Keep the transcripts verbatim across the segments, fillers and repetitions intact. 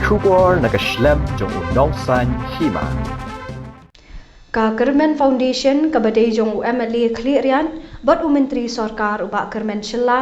Khubor na ka shlem jong u nongsan hima. Ka Kyrmen Foundation kaba dei jong u M L A Khliehriat bad u Myntri Sorkar u Bah Kyrmen Shylla,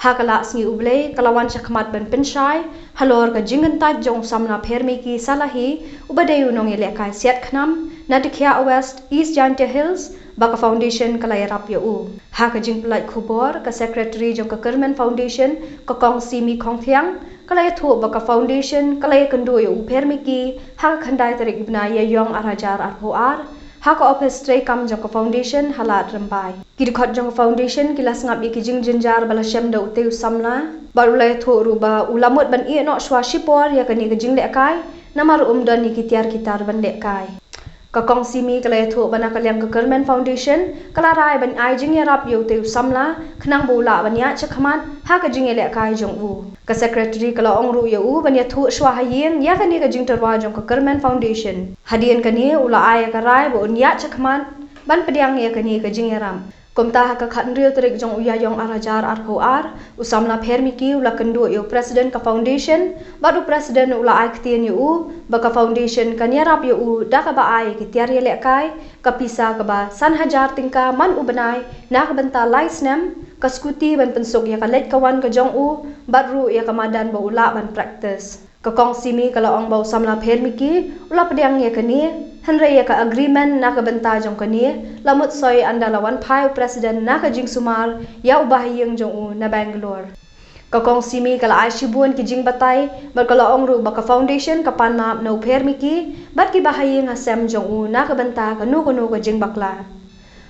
ha ka la sngi U Blei ka la wan shakhmat ban pynshai halor ka jingkyntait jong u samla Phermiki Salehi uba dei u nongïalehkai siat khnam na Dkhiah West, East Jaintia Hills, ba ka foundation ka la ïarap ïa u. Ha ka jingpynlait khubor, ka secretary jong ka Kyrmen Foundation, ka Kong Simi Khongthiang, ka la ïathuh ba ka foundation ka la ïakynduh ïa u Phermiki ha ka khyndai tarik u bnai Ïaïong ar hajar arphew ar ha ka ophis treikam jong ka foundation ha Lad Rymbai. Ki dkhot jong ka foundation ki la sngap ïa ki jingjynjar ba la shem da utei u samla bad u la ïathuh ruh ba u la mut ban ïeh noh shuwa shipor ïa kane ka jinglehkai namar um don ïa ki tiar ki tar ban lehkai. Ka Kong Simi ka la ïathuh ba na ka liang ka Kyrmen Foundation ka la rai ban ai jingïarap ïa utei u samla khnang ba u lah ban ïaid shakhmat ha ka jingïalehkai jong u. Ka secretary ka la ong ruh ïa u ban ïathuh shuwa ha ïing ïa kane ka jingtyrwa jong ka Kyrmen Foundation. Hadien kane u la ai ïa ka rai ba un ïaid shakhmat ban pdiang ïa kane ka jingïarap. Kumta ha ka khathynriew tarik jong u Ïaïong ar hajar arphew ar, u samla Phermiki u la kynduh ïa u president ka foundation bad u president u la ai ktien ïa u ba ka foundation kan ïarap ïa u da kaba ai ïa ki tiar ïalehkai, ka pisa kaba san hajar tyngka man u bnai na ka bynta lai snem, ka scooty ban pynsuk ïa ka leit ka wan ka jong u bad ruh ïa ka madan ba u lah ban practice. Ka Kong Simi ka la ong ba u samla Phermiki u la pdiang ïa kane, hynrei ïa ka agreement na ka bynta jong kane la mut soi ynda la wan phai u president na ka jingsumar ïa u bahaïing jong u na Bangalore. Ka Kong Simi ka la ai shibun ki jingbatai bad ka la ong ruh ba ka foundation ka pan map na u Phermiki bad ki bahaïing hasem jong u na ka bynta kano kano ka jingbakla.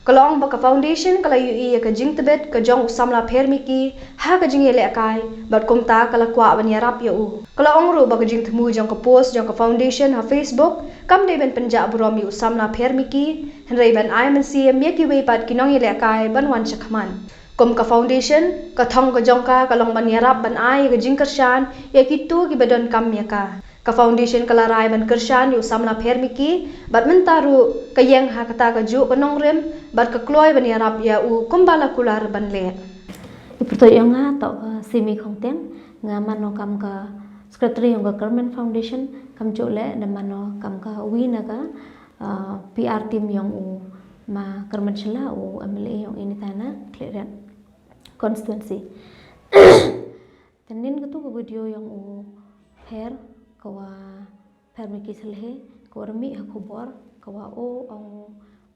Ka la ong ba ka foundation ka la ïohi ïa ka jingtbit ka jong u samla Phermiki ha ka jingïalehkai bad kumta ka la kwah ban ïarap ïa u. Ka la ong ruh ba ka jingthmu jong ka post jong ka foundation ha Facebook kam dei ban pynjah burom ïa u samla Phermiki, hynrei ban ai mynsiem ïa kiwei pat ki nongïalehkai ban wan shakhmat. Kum ka foundation, ka thong ka jong ka ka long ban ïarap ban ai ïa ka jingkyrshan ïa kito kiba donkam ïa ka. Ka foundation ka la rai ban kyrshan ïa u samla Phermiki bad mynta ruh ka ïeng ha kata ka juh ka nongrim bad ka kloi ban ïarap ïa u kumba la kular ban leh. I pyrthei ïong nga toh ka Simi Khongthiang, nga mano kam ka secretary ïong ka Kyrmen Foundation, kam juh leh da mano kam ka wi na ka, ah, P R team ïong u ma Kyrmen Shylla, u M L A ïong i nita na Khliehriat constituency. Te nin katu ka video ïong u Pher, ka wa Phermiki Salehi, ka wa rymmi ha khubor, ka wa o ong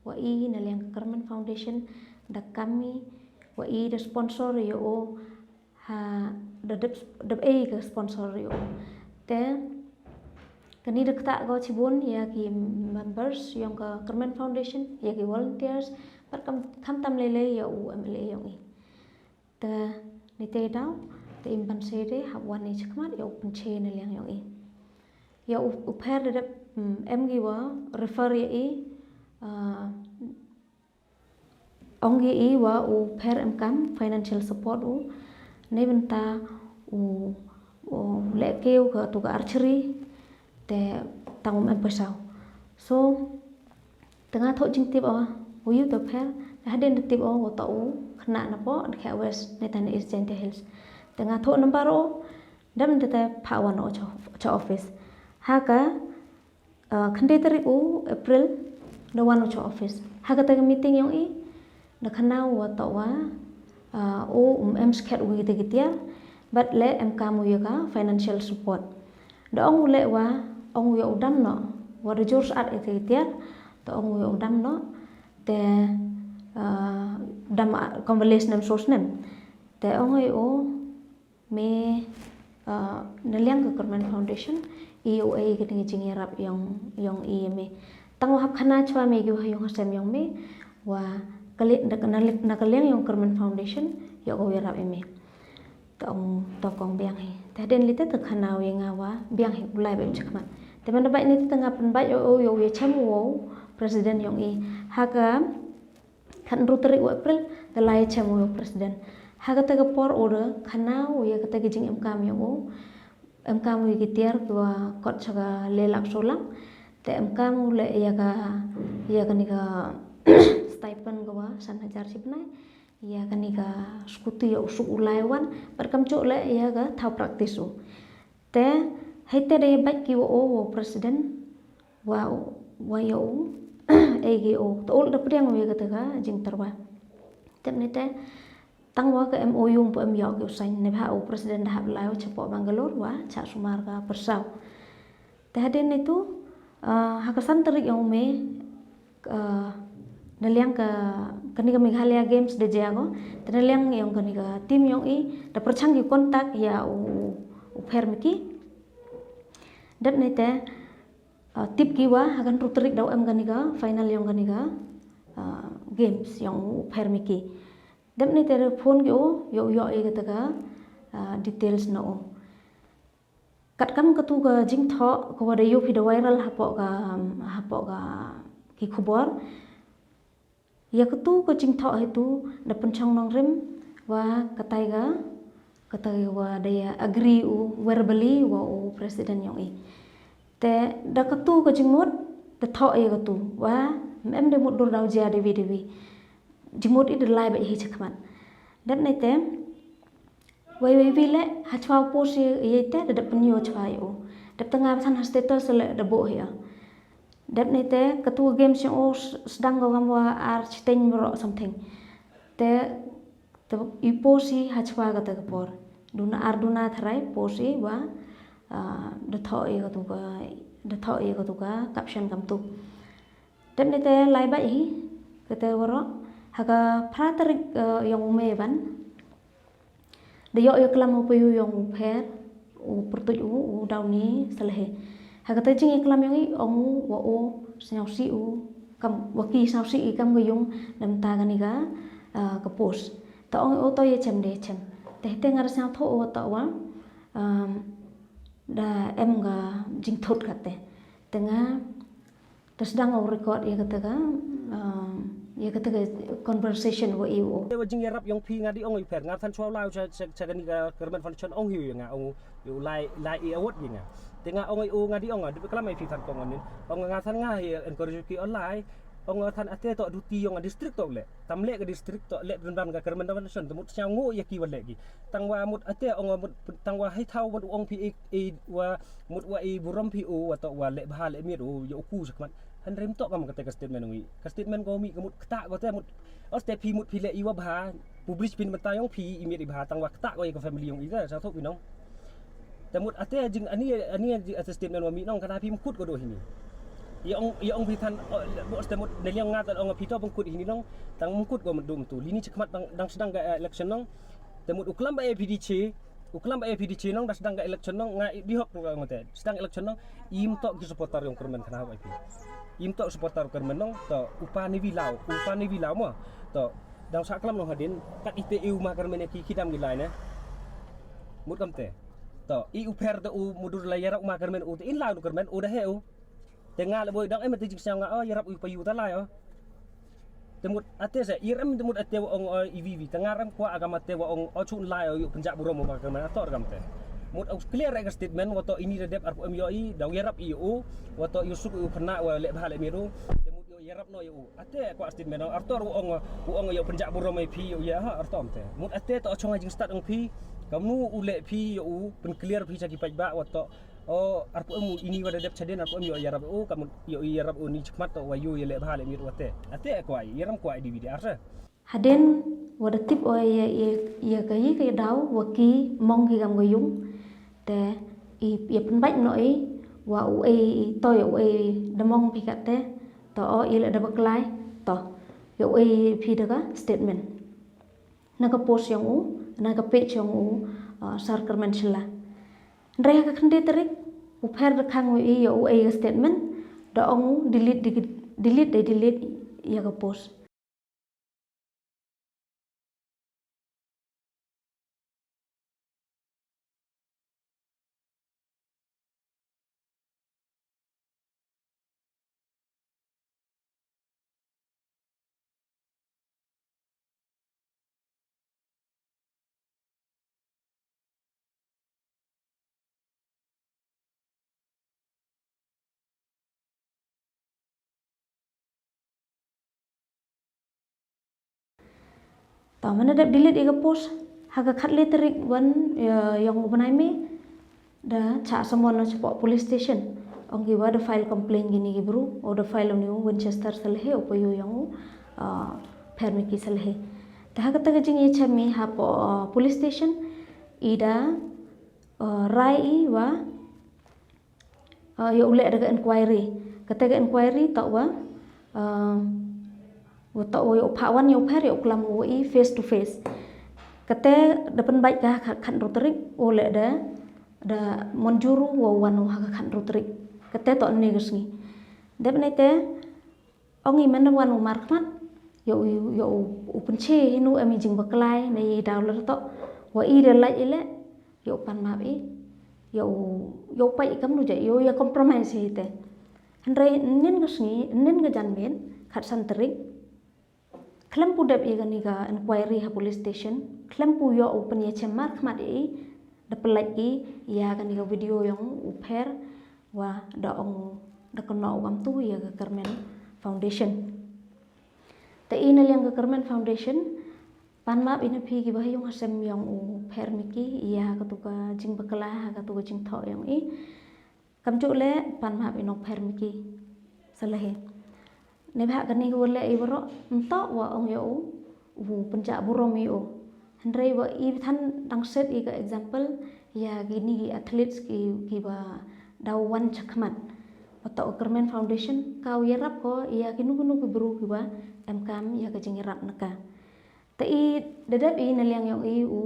wa i na liang ka Kyrmen Foundation da kami, wa i da sponsor ïa o, ha da dep, dep ei ka sponsor ïa o. Te kani da ktah ko shibun ïa ki members ïong ka Kyrmen Foundation, ïa ki volunteers, bad kam, khamtam lei lei ïa u M L A ïong i. Te nitei daw te im ban sei de hap wan i shakhmat ïa u pynche na liang ïong i. Ïa u, u Pher da dep, mm, em ki wa refer ïa i, ah, ong ki i wa u Pher em kam financial support u, ne bynta u, u leh kiew ka tu ka archery, te tang um em pisa. So te nga thoh jingtip o, u yu to Pher, te hadien da tip o wa toh u khynnah na po Dkhiah West ne ta na East Jaintia Hills. Te nga thoh number o, dam te te pha wan o cha, cha office. Ha ka, ah, khyndai tarik u April da wan o cha office. Ha kata ka meeting ïong i da khana u wa toh wa, ah, u um em skhet u kita ki tiar, bad leh em kam u ïa ka financial support. Da ong u leh wa, ong u ïa u dam noh, wa da jur sat ïa kita ki tiar, da ong u ïa u dam noh, te, ah, dam, ah, kumba lai snem saw snem. Te ong u ïa u, me, ah, na liang ka Kyrmen Foundation, i u ei ka ding jingïarap ïong, ïong i me. Tang wa hap khana chwa me ki wa ïong hasem ïong me, wa ka li, na, na, na ka liang ïong Kyrmen Foundation, ïa ko ïarap i me. Tong, tong kong biang hi. Te hadien lite te khana u ïa nga wa biang hi u lai bad u chakhmat. Te man da bad ni te nga pynbad ïa u, ïa u ïa chem u president ïong i. Ha ka khathynriew tarik u April, da lai chem u president. Ha kata ka por u da khana u ïa kata ka jingem kam ïong u. Em kam u ïa ki tiar ki wa kot cha ka lai lak saw lak. Te em kam u leh ïa ka, ïa kani ka stipend ka wa san hajar shi bnai. Ïa kani ka scooty ïa u suk u lai wan. Bad kam juh leh ïa ka thaw practice u. Te Hei te da ïa bad ki wa o wa president wa wa ïa u ei ki o to ul da pdiang wa ïa kata ka jingtyrwa. Tep ne te tang wa ka M O U ym pu em ïoh ki u sain ne ba u president da hap lai wa chapoh Bangalore wa cha sumar ka pyrsaw. Te hadien ne tu ha ka san tarik ïong me na liang ka kani ka Meghalaya Games da jia ko te na liang ïong kani ka team ïong i da pyrchang ki contact ïa u u pher miki. Dep ne te tip ki wa ha kan ru tarik da em kani ka final ïong kani ka games ïong u pher miki. Dep ne te phone ki u ïong ïong i kata ka details na u. Katkam katu ka jingthoh ka wa da ïoh phi da viral hapoh ka hapoh ka ki khubor. Ïa katu ka jingthoh hitu da pynchong nongrim wa katai ka katai wa da ïa agree u verbally wa u president ïong i. Te da katu ka jingmut da thoh ïa katu wa em da mut dur daw jia dewi dewi. Jingmut i da lai ba hi chakhmat. Dep ne te Wei wei wi le ha chwa u post ïa ïa te da dep pynïo chwa ïa u. Dep tanga ba than ha status le da bo hi. Dep ne te katu game sing o sdang ko gam wa ar chiteng bro something. Te te i post i ha chwa kata ka por. Duna ar duna tharai post i wa da thoh ïa katu ka da thoh ïa katu ka caption kam tu. Dep ne te lai ba hi kata waro ha ka phra tarik ïong u me ban. Da ïoh ïa klam u payu ïong u pher u pyrtuit u u daw ni salehe. Ha kata jing ïa klam ïong i ong u wa u sñiaw si u kam wa ki sñiaw si i kam ka yung da mynta kani ka ka post. Ta ong u to ïa chem de chem. Te te nga da sñiaw tho u wa to wa da em ka jingthut kate. Te nga Te sdang u record ïa kata ka ïa kata ka conversation wa i u. Te wa jing ïarap ïong phi nga di ong i pher nga than chwa lai cha cha kani ka Kyrmen Foundation ong hi ïa nga ong u lai lai i award ïa nga. Te nga ong i u nga di ong nga di klam ai phi than kong ong nga than nga hi encourage ki online ong nga than ate to duty ïong nga district to le tam le ka district to le dun ban ka Kyrmen Foundation te mut sñiaw ngo ïa ki wa le ki tang wa mut ate ong nga mut tang wa hai thaw mut ong phi i wa Mut wa i burom phi u wa to wa le bha le miet u yo ku sakmat. Hynrei mto kam kata ka statement wi. Ka statement ko mi ka mut kata ko te mut. Oste phi mut phi le i wa bha. Publish pin mata yong phi i miet i bha tang wa kata ko i ka family yong i ka sa thok wi nong. Te mut ate jing ani ani ate statement wa mi nong kana phi mkut ko do hini. Ya ong ya ong phi than mut oste mut ne liang nga ta ong phi to mkut hini nong. Tang mkut ko mut dum tu. Lini sakmat dang dang sedang ka election nong. Te mut u klam ba A P D C U klam ba A P D C nong da sdang ka election nong nga i dihok ruh nga te sdang election nong im tok ki supporter yong Kyrmen khana hok I P im tok supporter Kyrmen nong to upa ni vilau upa ni vilau mo to dang sa klam nong hadin kat ite i uma Kyrmen ki kidam gi lai ne mut kam te to i u pher da u mudur la yara uma Kyrmen u te in lau Kyrmen u da he u Te nga le boi dang em te jing siang nga o yarap u pa yu ta lai o. Te mut ate se irem te mut ate wa ong o ivivi te nga rem kwa agam ate wa ong o chun lai o yu penjak burom o ma ka ma tor gam te. Mut o clear ka statement wa to ini da dep arpu em yo i da yarap i u wa to yu suk u pernah wa le bha le miru. Te mut yo yarap no yu ate kwa statement o artor wa ong wa ong yo penjak burom i phi yo ya ha artom te. Mut ate to chong jing start ong phi kamnu u le phi yo u pen clear phi cha ki paj ba wa to O arpu em u ini wa da dep chaden arpu em yo yarap u kam yo yarap u ni chmat to wa yu ya le bha le mit wa te. Ate kwai yaram kwai di video arsa. Hadin wa da tip o ya ya ka yi ka daw wa ki mong ki gam ga yung te i ya penbait no i wa u ei i to ya u ei da mong pi kat te to o i le da baklai to ya u ei pi da ka statement. Na ka post yong u na ka page yong u Sar Kyrmen Shylla. Hynrei ha ka khyndai tarik u pher da khang u i ïa u ei ka statement da ong u delete da delete da delete ïa ka post. Ta mane dep delete ïa ka post ha ka khatle tarik wan yong u bnai May. da chah summon noh shapoh police station. Ong ki ba da file complaint kine ki bru, o da file une u Winchester Salehe, u payu yong u, uh, Phermiki Salehe. Te ha kata ka jingïachem i hapoh, uh, police station, i da, uh, rai i wa, uh, ïoh u leh da ka inquiry. Kata ka inquiry toh wa, uh, wa toh wa ïoh u phah wan ïoh u pher ïoh u klam u i face to face. Kata da pynbeit ka ha khat, khathynriew tarik, u leh da, da mynjur u wa wan u ha ka khathynriew tarik. Kata toh ynne ka sngi. Dep ne te, ong i mynda wan u markhmat, ïoh u, ïoh u, u pynche hi nu em i jingbakla ne i daw lada toh wa i da lait i leh, ïoh u pan map i, ïoh u, ïoh u peit i kamnu ja, ïoh u ïa compromise hi te. Hynrei ynnin ka sngi, ynnin ka janmiet, khatsan tarik, khlem pu dep ïa kane ka inquiry ha police station, khlem pu ïoh u pynïachem markhmat ïa i, da pynlait i ïa kane ka video yong u Pher, wa da ong da kynnoh u kamtu ïa ka Kyrmen Foundation. Te i na liang ka Kyrmen Foundation, pan map i na phi ki ba ha ïung ha sem yong u Phermiki, ïa katu ka jingbakla, ha katu ka jingthoh yong i. Kamjooh leh pan map i na u Phermiki Salehe. Neibhah kane ka wa leh i baroh, ym toh wa ong ïa u, u pynjah burom ïa u. Hynrei wa i than dang set i ka example, ïa kine ki athletes ki, ki ba daw wan shakhmat. Wa toh ka Kyrmen Foundation, ka u ïarap ko, ïa kino kino ki bru ki ba em kam, ïa ka jingïarap na ka. Te i da dep i na liang yong i u,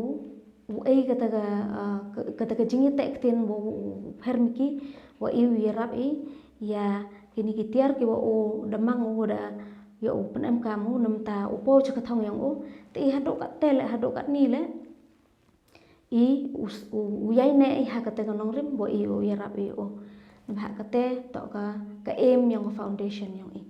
u ei kata ka, uh, ka-, kata ka jingïateh ktien wa u, u Phermiki, wa i u ïarap i, ïa kine ki tiar ki wa u da mang u da, ïa u pynem kam u, namta u poi cha ka thong yong u, te i haduh katte leh, haduh katne leh, i u, u, u ïai neh i ha kata ka nongrim, wa i u ïarap i u. Neibhah kata, toh ka, ka aim yong ka foundation yong i.